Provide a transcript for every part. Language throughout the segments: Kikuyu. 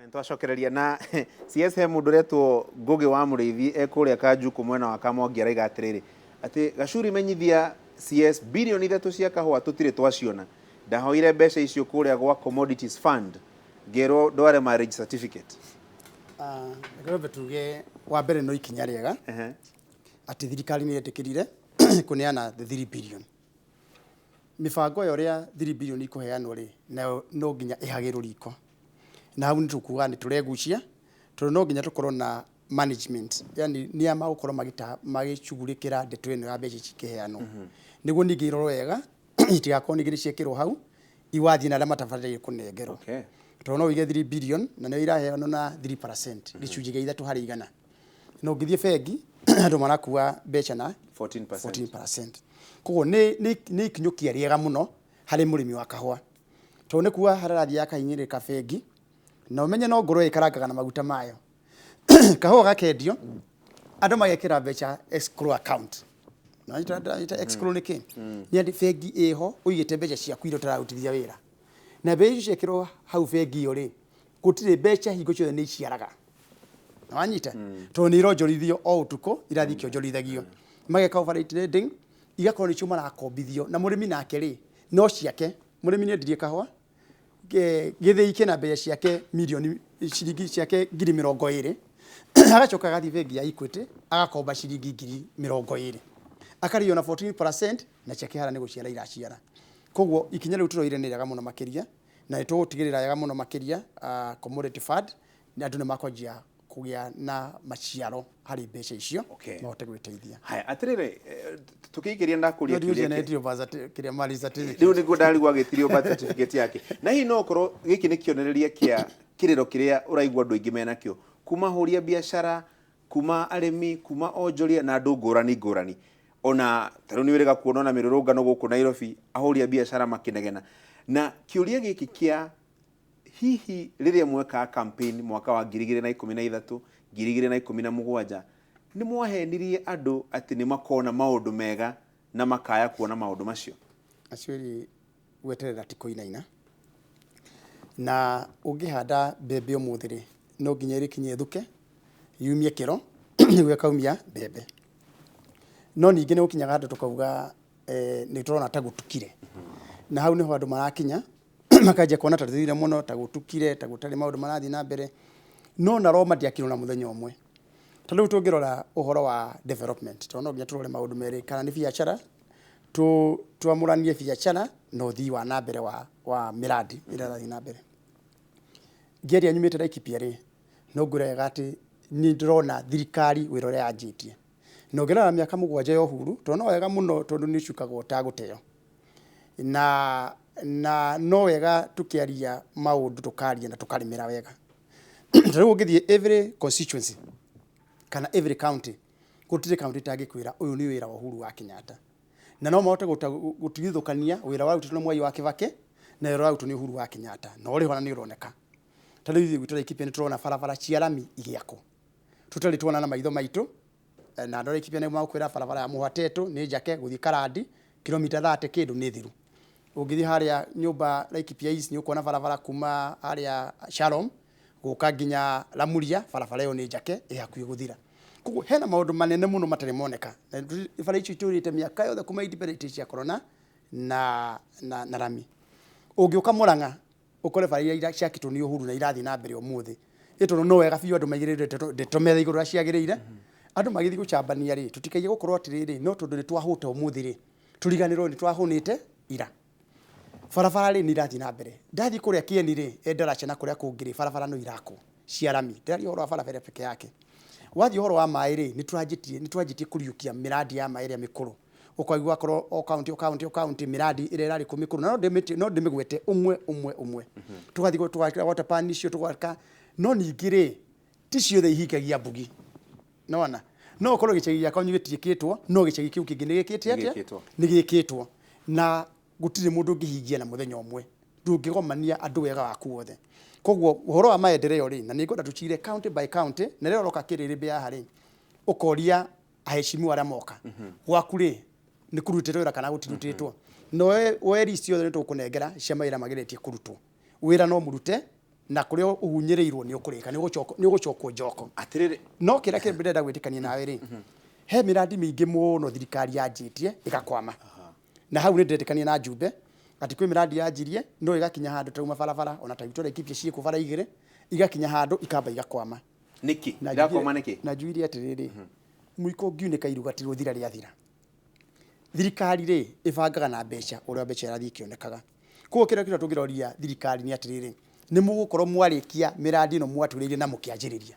Twacokereria na CS, he mũndũ ũretwo Ngũgĩ wa Mũrĩithi e kũrĩa Kanjuku mwena wa Kamwangi, araiga atĩrĩrĩ, atĩ Gacuri, menyithia CS 3 birioni cia kahũa tũtirĩ twaciona. Ndahoire mbeca icio kũrĩa gwa Commodities Fund, ngĩrwo ndware marriage certificate. Reke tuge wa mbere no ikinya rĩega atĩ thirikari nĩ yetĩkĩrire kũneana the 3 billion. Mĩbango ĩyo ũrĩa 3 billion ikũheanwo rĩ, nayo no nginya ĩhagĩrwo riko, na hau nĩ tũkuga nĩ tũregucia, tondũ no nginya tũkorwo na management, yani nĩa magũkorwo magĩcugurĩkĩra ndeto ĩno ya mbeca ici ikĩheanwo, nĩguo ningĩ irorwo wega itigakorwo ningĩ nĩ ciekĩrwo hau iwathiĩ na arĩa matabataire kũnengerwo. Tondũ no ũige 3 billion na nĩyo iraheanwo na 3%, 3% harĩ igana, na ũngĩthiĩ bengi andũ marakua mbeca na 14%. 14%. Koguo nĩ ikinyũkia rĩega mũno harĩ mũrĩmi wa kahũa, tondũ nĩ kuga harĩa arathiĩ akahinyĩrĩrĩka bengi, na ũmenye no ngũrwe ĩkarangaga na maguta mayo. Kahũa gakendio, andũ magekĩra mbeca escrow account. Nanyita escrow nĩ kĩ? Nĩ atĩ bengi ĩho ũigĩte mbeca ciaku iria ũtararutithia wĩra, na mbeca icio ciekĩrwo hau bengi ĩyo rĩ, gũtirĩ mbeca, hingo ciothe nĩ iciaraga. Wanyita? Tondũ nĩ ironjorithio o ũtukũ, irathiĩ ikĩonjorithagio, mageka overnight trading, igakorwo nĩcio marakombithio. Na mũrĩmi nake rĩ, no ciake mũrĩmi nĩ endirie kahũa gĩthĩi kĩna mbeca ciake mirioni ciringi ciake 20,000, agacoka agathiĩ bengi ya Equity agakomba ciringi 20,000, akarĩhio na 14%, na ciake hara nĩ gũciara iraciara. Koguo ikinya rĩu tũroire nĩ rĩega mũno makĩria, na nĩ tũgũtigĩrĩra wega mũno makĩria Commodity Fund nĩ andũ nĩ makwanjia kũgĩa na maciaro harĩ mbeca icio, mahote gwĩteithia. Haya, atĩrĩrĩ, tũkĩingĩria ndakũria No kĩũria kĩo kĩrĩa marriage certificate. Rĩu nĩguo ndarigwo agĩtirio birth certificate yake, na hihi no ũkorwo gĩkĩ nĩ kĩonereria kĩa kĩrĩro kĩrĩa ũraigua andũ aingĩ menakĩo, kuma ahũri a biacara, kuma arĩmi, kuma onjoria na andũ ngũrani ngũrani? Ona ta rĩu nĩ wĩrĩga kuona ona mĩrũrũngano gũkũ Nairobi, ahũri a biacara makĩnegena na kĩũria gĩkĩ kĩa hihi rĩrĩa mwekaga campaign mwaka wa 2013, 2017, nĩ mwahenirie andũ atĩ nĩ makona maũndũ mega na makaya kuona maũndũ macio. Acio rĩ, gweterera ti kũinaina, na ũngĩhanda mbembe ũmũthĩ rĩ, no nginya ĩrĩkinye ĩthuke yumie kĩro nĩguo ĩkaumia mbembe. No ningĩ nĩ gũkinyaga handũ tũkauga nĩ tũrona ta gũtukire, na hau nĩho andũ marakinya makanjia kuona ta tũthire mũno, ta gũtukire, ta gũtarĩ maũndũ marathiĩ na mbere. No na Roma ndĩakirwo na mũthenya ũmwe. Ta rĩu tũngĩrora ũhoro wa development, tondũ no nginya tũrore maũndũ merĩ, kana nĩ biacara, twamũranie biacara na ũthii wa na mbere wa mĩrandi ĩrĩa ĩrathiĩ na mbere. Ngĩaria nyumĩte Laikipia rĩ, no ngwĩre wega atĩ nĩ ndĩrona thirikari wĩra ũrĩa yanjĩtie, na ũngĩrora mĩaka 7 ya Uhuru, tondũ no wega mũno, tondũ nĩ ũcukagwo ũtagũteo, na no wega tũkĩaria maũndũ tũkaria na tũkarĩmĩra wega. Ta rĩu ũngĩthiĩ every constituency kana every county, gũtirĩ county itangĩkwĩra ũyũ nĩ wĩra wa Uhuru wa Kenyatta, na no mahote gũtigithũkania wĩra warutĩtwo nĩ Mwai wa Kibaki na wĩra warutwo nĩ Uhuru wa Kenyatta, na ũrĩho na nĩ ũroneka. Ta rĩu ithuĩ gwitũ Laikipia nĩ tũrona barabara cia rami igĩakwo tũtarĩ tuona na maitho maitũ. Na andũ a Laikipia nĩ magũkwĩra barabara ya Mũhatetũ nĩ njake gũthiĩ Karandi, kilomita 30 kĩndũ nĩ thiru. Ũngĩthiĩ harĩa nyũmba Laikipia East, nĩ ũkuona barabara kuma harĩa Shalom gũka nginya Lamuria, barabara ĩyo nĩ njake, ĩ hakuhĩ gũthira. Koguo hena maũndũ manene mũno matarĩ moneka, na bara icio itũrĩte mĩaka yothe kuma independence ciakorwo na rami. Ũngĩũka Murang'a ũkore bara iria ciakĩtwo nĩ Uhuru na irathiĩ na mbere ũmũthĩ, ĩ tondũ no wega biũ andũ maigĩrĩre ndeto metha igũrũ ũrĩa ciagĩrĩire. Andũ magĩthiĩ gũcambania rĩ, tũtikaige gũkorwo atĩrĩrĩ, no tondũ nĩ twahũta ũmũthĩ rĩ, tũriganĩrwo nĩ twahũnĩte ira. Barabara rĩ, nĩ irathiĩ na mbere. Ndathiĩ kũrĩa Kieni rĩ, Endaracha na kũrĩa kũngĩ rĩ, barabara no irakwo cia rami. Ndĩraria ũhoro wa barabara peke yake. Wathiĩ ũhoro wa maĩ rĩ, nĩ twanjĩtie kũriũkia mĩrandi ya maĩ ĩrĩa mĩkũrũ, ũkaigua akorwo o county, o county, o county, mĩrandi ĩrĩa ĩrarĩ kũ mĩkũrũ, na no ndĩmĩgwete ũmwe ũmwe ũmwe. Tũgathiĩ tũgakĩra water pan icio tũgaka, no ningĩ rĩ, ti ciothe ihingagia mbugi. Nona no ũkorwo gĩcagi gĩa kwanyu gĩtiĩkĩtwo, no gĩcagi kĩu kĩngĩ nĩ gĩkĩte atĩa? Nĩgĩkĩtwo. Nĩ gĩkĩtwo. Na gũtirĩ mũndũ ũngĩhingia na mũthenya ũmwe, ndũngĩgomania andũ wega waku wothe. Koguo ũhoro wa maendeleo rĩ, na nĩ ngwenda tũcire county by county, na rĩrĩa ũroka kĩrĩrĩmbĩ haha rĩ, ũkoria aheshimiwa arĩa moka gwaku rĩ, nĩ kũrutĩtwo wĩra kana gũtirutĩtwo? Na woe list yothe nĩ tũgũkũnengera cia mawĩra magĩrĩtie kũrutwo. Wĩra no mũrute Na kũrĩa ũhunyĩrĩirwo nĩ ũkũrĩka, nĩ ũgũcokwo njoko. Atĩrĩrĩ. No kĩrĩa kĩrĩa ndĩrenda gwĩtĩkania nawe rĩ, he mĩrandi mĩingĩ mũno thirikari yanjĩtie ĩgakwama. Na hau nĩ ndĩretĩkania na Njumbe atĩ kwĩ mĩrandi yanjirie no ĩgakinya handũ tauma barabara, ona ta itũ Laikipia ciĩkwo bara igĩrĩ, igakinya handũ ikamba igakwama. Nĩkĩ? Na Irakwama nĩkĩ? Na njuire atĩrĩrĩ, mũiko ũngiunĩka iruga ti rũthira rĩathira. Thirikari rĩ ĩbangaga na mbeca ũrĩa mbeca irathiĩ ikĩonekaga. Koguo kĩrĩa kĩrĩa tũngĩroria thirikari nĩ atĩrĩrĩ, nĩ mũgũkorwo mwarĩkia mĩrandi ĩno mwatũrĩire na mũkĩanjĩrĩria.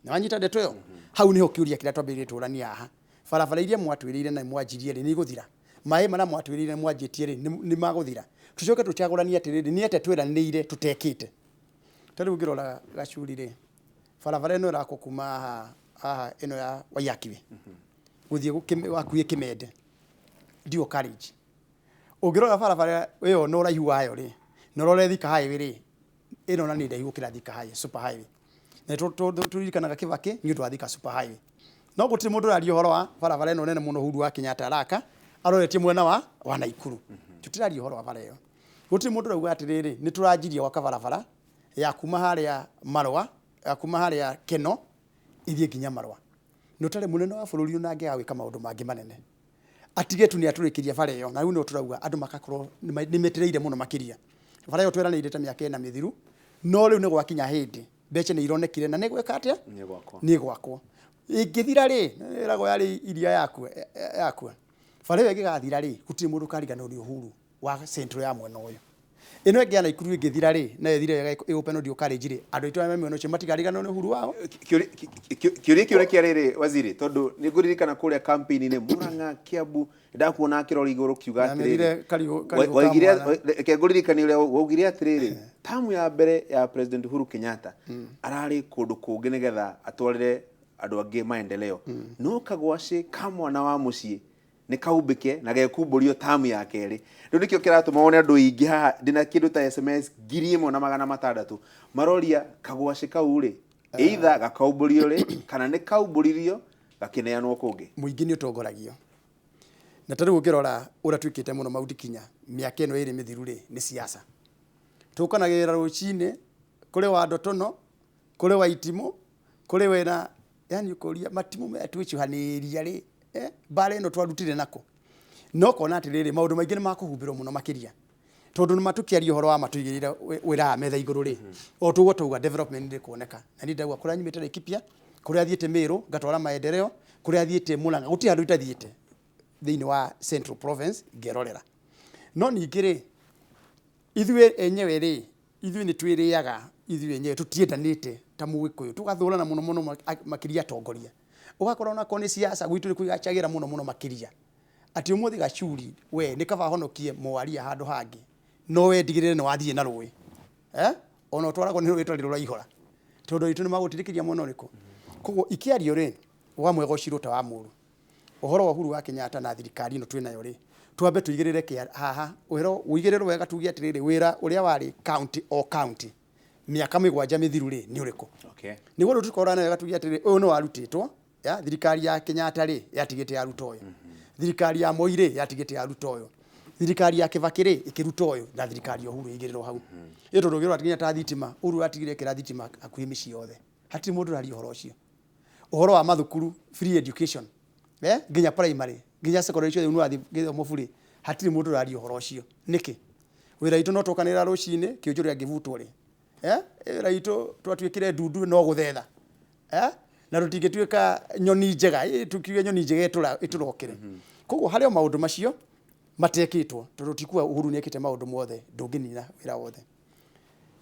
Nĩ wanyita ndeto ĩyo? Hau nĩho kĩũria kĩrĩa twambĩrĩirie tũrania haha. Barabara iria mwatwĩrĩire na mwanjirie rĩ, nĩ igũthira? Maĩ marĩa mwatwĩrĩire na mwanjĩtie rĩ, nĩ magũthira? Tũcoke tũcagũranie atĩrĩrĩ, nĩ atĩa tweranĩire tũtekĩte? Ta rĩu ũngĩrora Gacuri rĩ, barabara ĩno ĩrakwo kuma haha haha ĩno ya Waiyaki gũthiĩ hakuhĩ Kĩmende, dual carriage. Ũngĩrora barabara ĩyo na ũraihu wayo rĩ, na ũrore Thika Highway rĩ, ĩno na nĩ ndaihu gũkĩra Thika Highway, super highway. Na tũririkanaga Kibaki nĩ ũndũ wa Thika super highway. No gũtirĩ mũndũ ũraria ũhoro wa barabara ĩno nene mũno Uhuru wa Kenyatta araka, aroretie mwena wa Naikuru. Tũtiraria ũhoro wa bara ĩyo. Gũtirĩ mũndũ ũrauga atĩrĩrĩ, nĩ tũranjirie gwaka barabara ya kuma harĩa Marũa, ya kuma harĩa Keno, ithiĩ nginya Marũa. Na ũtarĩ mũnene wa bũrũri ona angĩaga gwĩka maũndũ mangĩ manene. Atige tu nĩ atũrĩkĩria bara ĩyo, na rĩu nĩho tũrauga andũ magakorwo nĩ metereire mũno makĩria. Bara ĩyo tweranĩire ta mĩaka ĩna mĩthiru, no rĩu nĩ gwakinya hĩndĩ, mbeca nĩ ironekire na nĩ gwĩka atĩa? Nĩ gwakwo. Nĩ gwakwo. Ĩngĩthira rĩ, ĩragwo yarĩ iria yakua, yakua. Bara ĩyo ĩngĩgathira rĩ, gũtirĩ mũndũ ũkariganĩrwo nĩ Uhuru wa central ya mwena ũyũ. Ĩno ĩngĩ ya Naikuru ĩngĩthira rĩ, nayo ĩthire wega ĩ open dual carriage rĩ, andũ aitũ arĩa me mwena ũcio matikariganĩrwo nĩ Uhuru wao. Kĩũria kĩu nĩ rĩrĩ waziri, tondũ nĩ ngũririkana kũrĩa campaign-inĩ Murang'a, Kiambu, ndakuona akĩrora igũrũ kiuga atĩrĩrĩ, Ndamerire karigũ ka waugire mwana. Reke ngũririkanie ũrĩa waugire atĩrĩrĩ, tamu ya mbere ya President Uhuru Kenyatta ararĩ kũndũ kũngĩ nĩgetha atwarĩre andũ angĩ maendeleo, no kagwacĩ ka mwana wa mũciĩ nĩ kaumbĩke na gekumbũrio tamu ya kerĩ. Rĩu nĩkĩo kĩratũma wone andũ aingĩ haha, ndĩna kĩndũ ta SMS 1600 maroria kagwacĩ kau rĩ, either gakaumbũrio rĩ kana nĩ kaumbũririo gakĩneanwo kũngĩ. Mũingĩ nĩ ũtongoragio. Na ta rĩu ũngĩrora ũrĩa twĩkĩte mũno Mount Kenya mĩaka ĩno ĩrĩ mĩthiru rĩ, nĩ siasa. Tũkanagĩrĩra rũcinĩ, kũrĩ wa ndotono, kũrĩ wa itimũ, kũrĩ wena, yani ũkoria matimũ maya twĩcuhanĩria rĩ, mbara ĩno twarutire nako. No kona atĩrĩrĩ, maũndũ maingĩ nĩ makũhumbĩrwo mũno makĩria. Tondũ nĩ matũkĩaria ũhoro wa matũigĩrĩire wĩra wa metha igũrũ rĩ, o tũguo tauga development nĩ kuoneka. Na niĩ ndauga kũrĩa nyumĩte Laikipia, kũrĩa thiĩte Meru, ngatwara maendeleo, kũrĩa thiĩte Murang'a, gũtirĩ handũ itathiĩte thĩinĩ wa Central Province ngerorera. No ningĩ rĩ, ithuĩ enyewe rĩ, ithuĩ nĩ twĩrĩaga ithuĩ enyewe, tũtiendanĩte ta Mũgĩkũyũ, tũgathũrana mũno mũno makĩria atongoria. Ũgakora onakorwo nĩ siasa gwitũ nĩ kwĩgacagĩra mũno mũno makĩria. Atĩ ũmũthĩ Gacuri, we nĩ kaba honokie mwaria handũ hangĩ, no we ndigĩrĩre nĩ wathiĩ na rũĩ. Ona ũtwaragwo nĩ rũĩ rũtarĩ rũraihũra. Tondũ aitũ nĩ magũtindĩkĩria mwena ũrĩkũ. Koguo ikĩario rĩ, wa mwega ũcirwo ta wa mũũru. Ũhoro wa Uhuru wa Kenyatta na thirikari ĩno twĩnayo rĩ, twambe tũigĩrĩre kĩa haha, ũhoro ũigĩrĩrwo wega tuge atĩrĩrĩ, wĩra ũrĩa warĩ county o county mĩaka mĩgwanja mĩthiru rĩ, nĩ ũrĩkũ? Nĩguo rĩu tũkorwo wega tuge atĩrĩrĩ, ũyũ nĩ warutĩtwo, ya thirikari ya Kenyatta rĩ, yatigĩte yaruta ũyũ. Thirikari ya Moi rĩ, yatigĩte yaruta ũyũ. Thirikari ya Kibaki rĩ, ĩkĩruta ũyũ, na thirikari ya Uhuru ĩigĩrĩrwo hau. Ĩ tondũ ũngĩrora nginya ta thitima, Uhuru atigire ekĩra thitima hakuhĩ mĩciĩ yothe. Hatirĩ mũndũ ũraria ũhoro ũcio. Ũhoro wa mathukuru, free education, nginya primary, nginya secondary ciothe nĩ ũrathiĩ gĩthomo bure, hatirĩ mũndũ ũraria ũhoro ũcio. Nĩkĩ? Wĩra witũ no tũkanĩrĩra rũcinĩ, kĩũnjũrĩ angĩbutwo rĩ. Wĩra witũ twatuĩkire ndundu no gũthetha. Na tũtingĩtuĩka nyoni njega, tukiuge nyoni njega ĩtũrokere. Koguo harĩ o maũndũ macio matekĩtwo, tondũ ti kuga Uhuru nĩekĩte maũndũ mothe, ndũngĩnina wĩra wothe.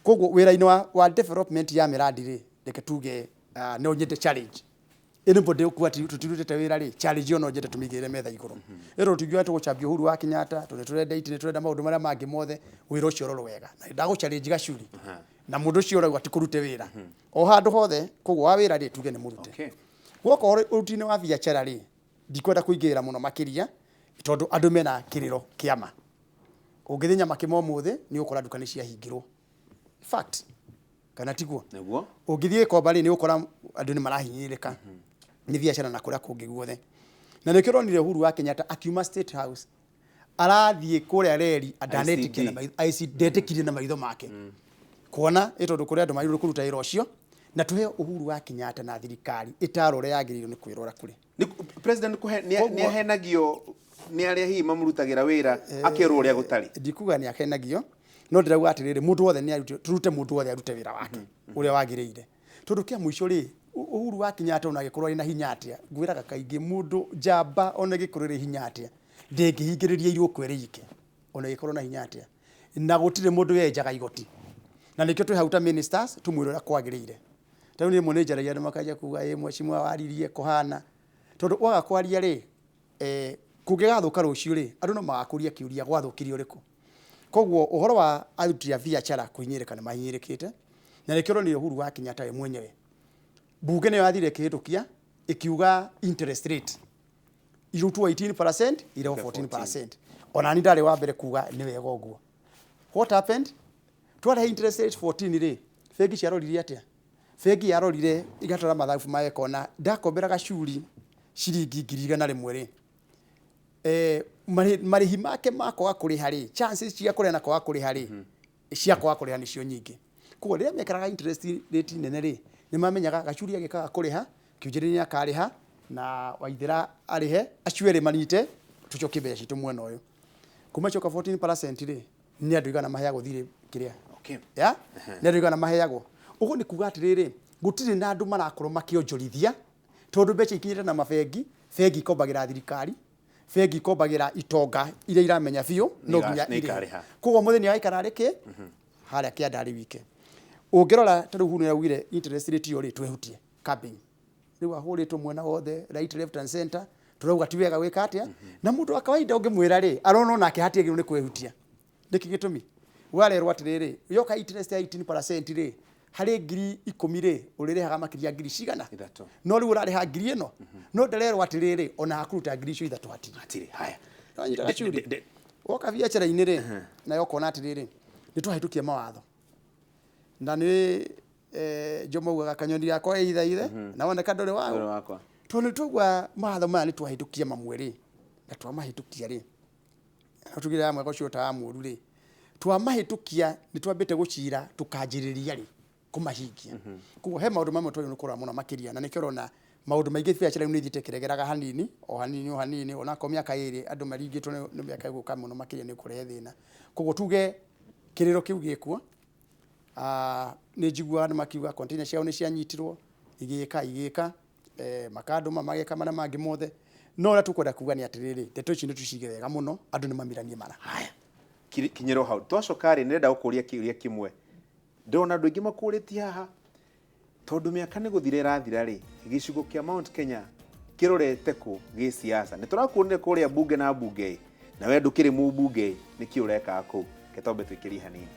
Koguo wĩra-inĩ wa development ya mĩrandi rĩ, reke tuge, no nyende challenge. Anybody ũkuga atĩ tũtirutĩte wĩra rĩ, challenge ĩyo no nyende tũmĩigĩrĩre metha igũrũ. Ĩno tũtingiuga tũgũcambia Uhuru wa Kenyatta, tondũ nĩtũrenda itĩ, nĩtũrenda maũndũ marĩa mangĩ mothe, wĩra ũcio ũrorwo wega. Na ndagũ challenge Gacuri. Na mũndũ ũcio ũrauga ti kũrute wĩra. O handũ hothe, koguo wa wĩra rĩ, tuge nĩ mũrute. Gwokorwo ũruti-inĩ wa biacara rĩ, ndikwenda kũingĩrĩra mũno makĩria, tondũ andũ mena kĩrĩro kĩa ma. Ũngĩthiĩ Nyamakĩma ũmũthĩ, nĩ ũgũkora nduka nĩ ciahingirwo. Fact. Kana tiguo? Nĩguo. Ũngĩthiĩ Gĩkomba rĩ, nĩ ũgũkora andũ nĩ marahinyĩrĩrĩka nĩ biacara na kũrĩa kũngĩ guothe. Na nĩkĩo ũronire Uhuru wa Kenyatta akiuma State House, arathiĩ kũrĩa reri, ndanetĩkia na maitho, ICD, ndetĩkirie na maitho make. Kuona ĩ tondũ kũrĩ andũ magĩrĩirwo kũruta wĩra ũcio, na tũheo Uhuru wa Kenyatta na thirikari ĩtarora yagĩrĩirwo nĩ kwĩrora kũrĩ. Nĩ president kũhe nĩ Koguo- nĩ ahenagio nĩ arĩa hihi mamũrutagĩra wĩra akerwo ũrĩa gũtarĩ. Ndikuga nĩ akenagio, no ndĩrauga atĩrĩrĩ, mũndũ wothe nĩ arute, tũrute mũndũ wothe arute wĩra wake ũrĩa wagĩrĩire, tondũ kĩa mũico rĩ, Uhuru wa Kenyatta ona agĩkorwo arĩ na hinya atĩa, ngwĩraga kaingĩ mũndũ njamba ona ĩgĩkorwo ĩrĩ hinya atĩa ndĩngĩhingĩrĩria irũkũ ĩrĩ ike, ona ĩgĩkorwo na hinya atĩa, na gũtirĩ mũndũ wenjaga igoti, na nĩkĩo twĩ hau ta ministers tũmwĩre ũrĩa kwagĩrĩire. Ta rĩu rĩmwe nĩ njaragia andũ makanjia kuga ĩ mheshimiwa waririe kũhana, tondũ waga kwaria rĩ, kũngĩgathũka rũciũ rĩ, andũ no magakũria kĩũria gwathũkirie ũrĩkũ. Koguo ũhoro wa aruti a biacara kũhinyĩrĩka nĩ mahinyĩrĩkĩte, na nĩkĩo ũronire Uhuru wa Kenyatta we mwenyewe bunge nĩyo yathire ĩkĩhĩtũkia ĩkiuga interest rate irutwo 18% irehwo 14%. Ona ni ndarĩ wa mbere kuga nĩ wega ũguo. What happened? Twarehe interest rate 14 rĩ, bengi ciaroririe atĩa? Bengi yarorire igatwara mathabu mayo ĩkona ndakombera gacuri ciringi 100,000 rĩ, marĩhi make ma kwaga kũrĩha rĩ, chances cia kũrĩha na kwaga kũrĩha rĩ, cia kwaga kũrĩha nĩcio nyingĩ. Koguo rĩrĩa mekĩraga interest rate nene rĩ, nĩ mamenyaga gacuri agĩkaga kũrĩha, Kĩonjĩrĩria nĩ akarĩha na Waithĩra arĩhe, acio erĩ manyite tũcokie mbeca citũ mwena ũyũ. Kuma cioka 14% rĩ, nĩ andũ igana maheagwo thirĩ kĩrĩa. Ya? Nĩ andũ igana maheagwo. Ũguo nĩ kuga atĩrĩrĩ, gũtirĩ na andũ marakorwo makĩonjorithia, tondũ mbeca ikinyĩte na mabengi, bengi ikombagĩra thirikari, bengi ikombagĩra itonga iria iramenya biũ no nginya Nĩ irĩhe. ikarĩha. Koguo mũthĩni agaikara arĩ kĩ? Harĩa kĩanda arĩ wike. Ũngĩrora ta rĩu Uhuru nĩaraugire interest rate ĩyo rĩ, twehutie capping. Rĩu ahũrĩtwo mwena wothe, right, left and center, tũrauga ti wega gwĩka atĩa, na mũndũ wa kawaida ũngĩmwĩra rĩ, arona onake hatiagĩrĩirwo nĩ kwĩhutia. Nĩkĩ gĩtũmi? Warerwo atĩrĩrĩ, yoka interest ya 18% rĩ, harĩ 10,000 rĩ, ũrĩrĩhaga makĩria ngiri cigana? 3. No rĩu ũrarĩha ngiri ĩno. No ndarerwo atĩrĩrĩ, ona hakũruta ngiri icio 3 hatirĩ. Hatirĩ. Haya. Wanyita gacuri. Woka biacara-inĩ rĩ, nayo ũkona atĩrĩrĩ, nĩ twahĩtũkia mawatho. Na nĩ Jomo augaga kanyoni gakwa ĩithaithe, na woneka ndũrĩ Ndũrĩ wago. wakwa. Tondũ nĩ twaigua mawatho maya nĩ twahĩtũkia mamwe rĩ, na twamahĩtũkia rĩ, no tugire ya mwega ũcio ũtaga mũru rĩ, twamahĩtũkia nĩ twambĩte gũcira tũkanjĩrĩria rĩ kũmahingia. Koguo he maũndũ mamwe twagĩrĩirwo nĩ kũrora mũno makĩria, na nĩkĩo ũrona maũndũ maingĩ biacara nĩ ithiĩte ĩkĩregeraga hanini o hanini o hanini, onakorwo mĩaka ĩrĩ andũ maringĩtwo nĩ mĩaka ĩgũka mũno makĩria nĩ kũrehe thĩna. Koguo tuge kĩrĩro kĩu gĩkuo, nĩ njiguaga andũ makiuga container ciao nĩ cianyitirwo, igĩka igĩka, makandũma mageka marĩa mangĩ mothe. No ũrĩa tũkwenda kuga nĩ atĩrĩrĩ, ndeto ici nĩ tũcige wega mũno, andũ nĩ mamiranie mara. Haya. Kinyĩrwo hau. Twacoka rĩ, nĩrenda gũkũria kĩũria kĩmwe. Ndĩrona andũ aingĩ makũrĩtie haha, tondũ mĩaka nĩ gũthira ĩrathira rĩ, gĩcigo kĩa Mount Kenya kĩrorete kũ gĩsiasa? Nĩ tũrakuonire kũrĩa bunge na bunge, na we ndũkĩrĩ mũmbunge, nĩkĩ ũrekaga kũu? Reke twambe twĩkĩrie hanini.